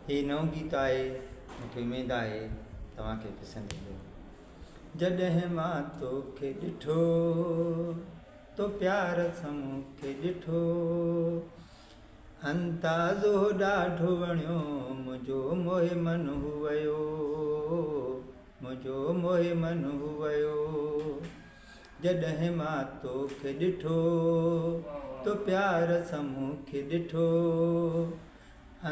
هي نئون گيت آهي مون کي اميد آهي توهان کي پسند ايندو. جڏهن مان توکي ڏٺو تو پيار سان مون کي ڏٺو اندازو ڏاڍو وڻيو منهنجو موهي من هو ويو منهنجو موهي من هو ويو جڏهن مان توکي ڏٺو تو پيار سان مون کي ڏٺو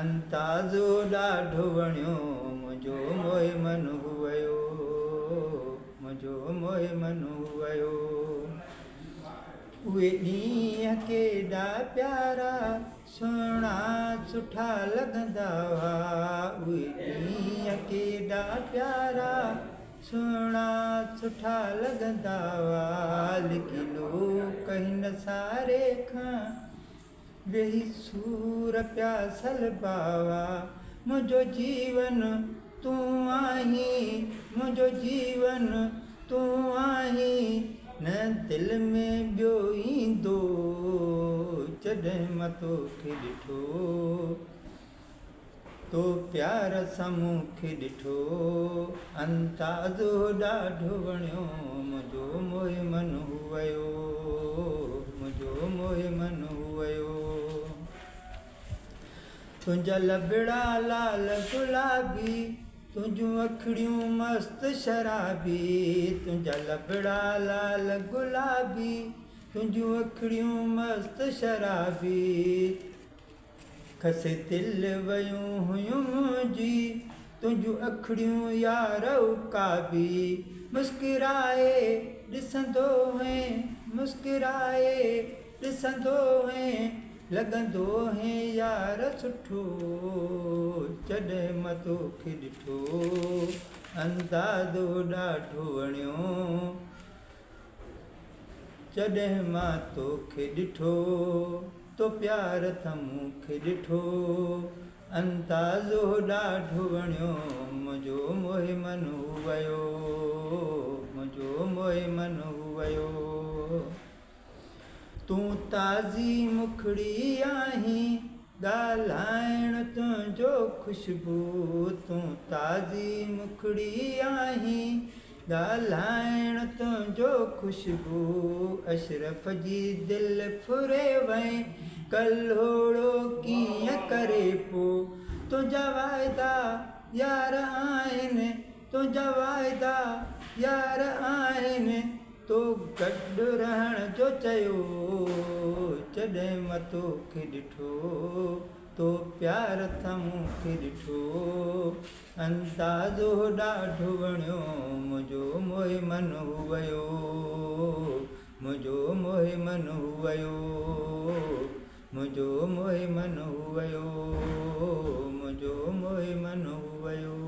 اندازو ڏاڍو وڻيو منهنجو موهي من هو ويو منهنجو موهي من هو ويو. اهي ڏينهن ڪيڏا پيارا سهڻا سٺا لڳندا هئا اهي ڏينهن ڪيڏا پيارا سهڻا سٺا لڳندا هئا لڪي لوڪ هن ساري کان ويهي سور پيا سلبا هئا منهنجو جيون تون آهين منهنجو جيون تون آهين نه دل ۾ ٻيو ايندو جڏهن مان توکي ڏٺو تو پيار سان مون کي ڏٺو اندازو ڏاڍو وڻيو منهنجو موهي من هو ويو منهنجو موهي من هو ويو. تنهنجا لبڙا لال گلابي تنهنجون اکڙيون مست شرابي تنهنجا لبڙا لال گلابي تنهنجون اکڙيون مست شرابي کسي دل ويون هيون منهنجي تنهنجون اکڙيون يار عقابي مسڪرائي ڏسندو هئين مسڪرائي ڏسندو هئين لڳندو هئين يار سٺو جڏهن مان توکي ڏٺو اندازو ڏاڍو وڻيو جڏهن مان توکي ڏٺو تو پيار سان مون کي ڏٺو اندازو ڏاڍو وڻيو منهنجو موهي من هو ويو منهنجو موهي من هو ويو. تون تازي مکڙي آهين ڳالهائڻ تنهنجو خوشبو تون تازي مکڙي آهين ڳالهائڻ تنهنجو خوشبو اشرف جي دل ڦري وئين ڪلهوڙو ڪيئن ڪري پو تنهنجا واعدا يار آهن تنهنجا واعدا يار آهن تو گڏ رهڻ جو چيو جڏهن مان توکي ڏٺو تو پيار سان مون کي ڏٺو اندازو ڏاڍو وڻيو منهنجو موهي من هو ويو منهنجو موهي من هو ويو منهنجو موهي من هو ويو منهنجو موهي من هو ويو.